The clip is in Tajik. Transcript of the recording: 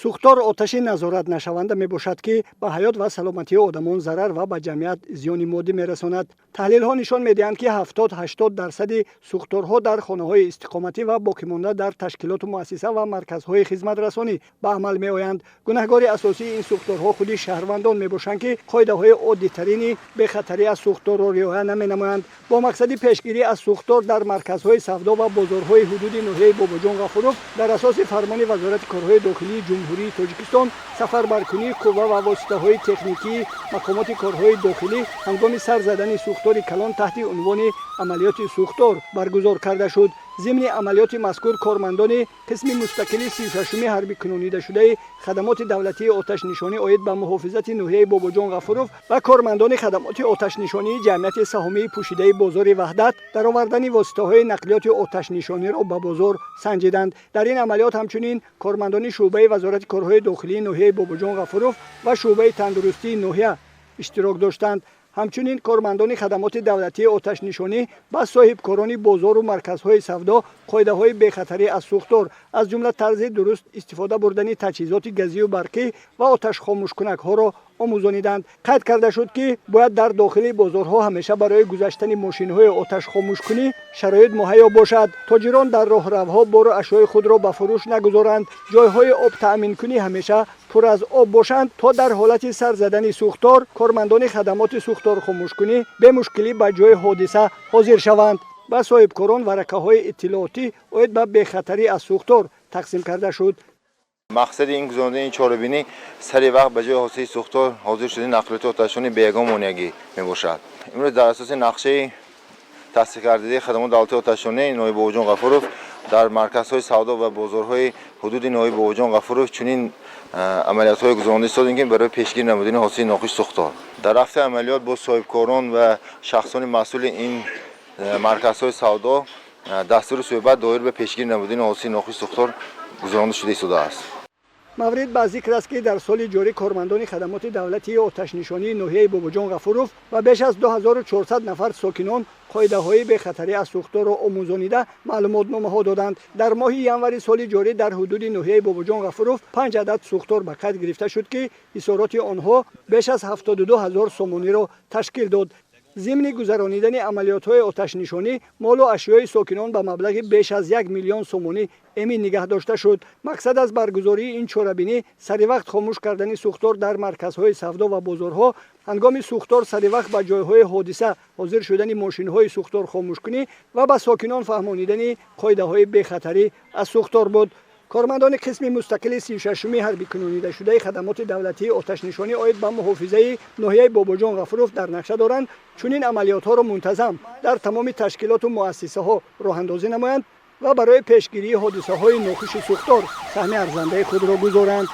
Сӯхтор оташи назоратнашаванда мебошад, ки ба ҳаёт ва саломатии одамон зарар ва ба ҷамъият зиёни моддӣ мерасонад. Таҳлилҳо нишон медиҳанд, ки 70-80 дарсади сӯхторҳо дар хонаҳои истиқоматӣ ва боқимонда дар ташкилоту муассиса ва марказҳои хизматрасонӣ ба амал меоянд. Гунаҳгори асосии ин сӯхторҳо худи шаҳрвандон мебошанд, ки қоидаҳои оддитарини бехатарӣ аз сӯхторро риоя наменамоянд. Бо мақсади пешгирӣ аз сӯхтор дар марказҳои савдо ва бозорҳои ҳудуди ноҳияи Бобоҷон Ғафуров дар асоси фармони Вазорати корҳои дохилии Ҷумҳурии Тоҷикистон сафарбаркунии қувва ва воситаҳои техникии мақомоти корҳои дохилӣ ҳангоми сар задани сӯхтори калон таҳти унвони амалиёти сӯхтор баргузор карда шуд. Зимни амалиёти мазкур кормандони қисми мустақили 36-уми ҳарбикунонидашудаи хадамоти давлатии оташнишонӣ оид ба муҳофизати ноҳияи Бобоҷон Ғафуров ва кормандони хадамоти оташнишонии ҷамъияти саҳомии пӯшидаи бозори Ваҳдат даровардани воситаҳои нақлиёти оташнишониро ба бозор санҷиданд. Дар ин амалиёт ҳамчунин кормандони шӯъбаи Вазорати корҳои дохилии ноҳияи Бобоҷон Ғафуров ва шӯъбаи тандурустии ноҳия иштирок доштанд. Ҳамчунин кормандони хадамоти давлатии оташнишонӣ ба соҳибкорони бозору марказҳои савдо қоидаҳои бехатарӣ аз сӯхтор, аз ҷумла тарзи дуруст истифода бурдани таҷҳизоти газию барқӣ ва оташхомӯшкунакҳоро омӯзониданд. Қайд карда шуд, ки бояд дар дохили бозорҳо ҳамеша барои гузаштани мошинҳои оташхомӯшкунӣ шароит муҳайё бошад. Тоҷирон дар роҳравҳо бору ашёи худро ба фурӯш нагузоранд. Ҷойҳои обтаъминкунӣ ҳамеша пур аз об бошанд, то дар ҳолати сар задани сӯхтор кормандони хадамоти сӯхторхомӯшкунӣ бемушкилӣ ба ҷои ҳодиса ҳозир шаванд. Ба соҳибкорон варақаҳои иттилоотӣ оид ба бехатарӣ аз сӯхтор тақсим карда шуд. Мақсади ин гузаронидани чорабинӣ сари вақт ба ҷои ҳодисаи сӯхтор ҳозир шудани нақлиёти оташнишонӣ бе ягон монеагӣ мебошад. Имрӯз дар асоси нақшаи тасдиқгардидаи хадамоти давлатии оташнишонӣ ноҳияи Бобоҷон Ғафуров дар марказҳои савдо ва бозорҳои ҳудуди ноҳияи Бобоҷон Ғафуров чунин амалиётҳое гузаронида истодем, ки барои пешгирӣ намудани ҳодисаи нохуш сӯхтор. Дар рафти амалиёт бо соҳибкорон ва шахсони масъули ин марказҳои савдо дастури суҳбат доир ба пешгирӣ намудани ҳодисаи нохуш сӯхтор гузаронида шуда истодааст. Маврид ба зикр аст, ки дар соли ҷорӣ кормандони хадамоти давлатии оташнишонии ноҳияи Бобоҷон Ғафуров ва беш аз 2400 нафар сокинон қоидаҳои бехатарӣ аз сӯхторро омӯзонида, маълумотномаҳо доданд. Дар моҳи январи соли ҷорӣ дар ҳудуди ноҳияи Бобоҷон Ғафуров панҷ адад сӯхтор ба қайд гирифта шуд, ки ҳисороти онҳо беш аз 72 ҳазор сомониро ташкил дод. Зимни гузаронидани амалиётҳои оташнишонӣ молу ашёи сокинон ба маблағи беш аз 1 миллион сомонӣ эмин нигаҳ дошта шуд. Мақсад аз баргузории ин чорабинӣ саривақт хомӯш кардани сӯхтор дар марказҳои савдо ва бозорҳо, ҳангоми сӯхтор саривақт ба ҷойҳои ҳодиса ҳозир шудани мошинҳои сӯхторхомӯшкунӣ ва ба сокинон фаҳмонидани қоидаҳои бехатарӣ аз сӯхтор буд. Кормандони қисми мустақили 36-уми ҳарбикунонидашудаи хадамоти давлатии оташнишонӣ оид ба муҳофизаи ноҳияи Бобоҷон Ғафуров дар нақша доранд чунин амалиётҳоро мунтазам дар тамоми ташкилоту муассисаҳо роҳандозӣ намоянд ва барои пешгирии ҳодисаҳои нохуши сӯхтор саҳми арзандаи худро гузоранд.